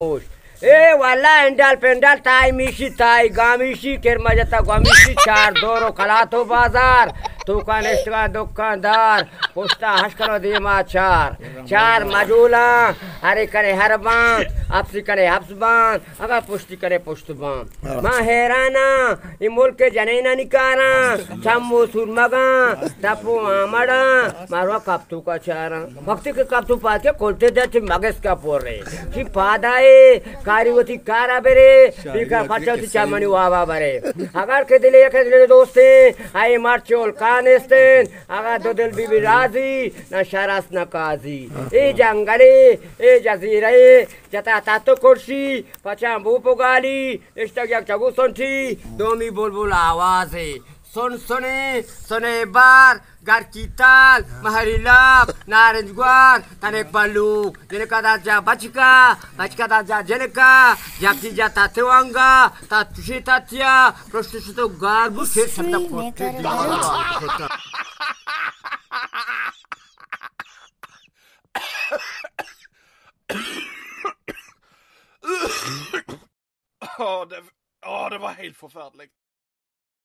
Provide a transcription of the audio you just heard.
اے واللہ انڈال پنڈال تائی میشی تائی گامیشی، کرمہ جتا گامیشی، چار دور و کلات و بازار، توکا نشتگاں دکاندار، پشتا ہشکن و دیما چار، چار مجولاں، ہرے کنے ہر بان، اپسی کنے اپس بان، اگاں پشتی کنے پشت بان۔ ما حیراناں، اے ملک جنینانی کاراں، چم و سورمگاں، تپ و آمڑاں، ماروا کپتوکا چاراں۔ وقتی کہ کپتو پاد کے کلتے دے چی مگس کا پورے۔ چی پادائے، کاری وتی کارا برے، بیکار پچا وتی چمنی وابا برے۔ اگر کہ دل یک دل دوستیں، آئی مرچ الکان استیں، اگر دو دل بی بی راضی، نہ شرس نہ قاضی۔ اے جنگلے، اے جزیرے، جتا تاتو کرسی، پچاں بو پگالی، اشتگ یک چگو سنٹی، دومی بلبل آوازے۔ سن سنے، سنے بار، گرکی تال، مہری لاپ، نارنج گوار، تنک بلوک، جنکا دات جا بچکا، بچکا دات جا جنکا، جاکی جا تاتوانگا، تاتوشی تاتیا، پرشت شتو گار بو، شیر سمتا پوتے دیوانا۔ Åh, det, åh, det var helt forfærdeligt.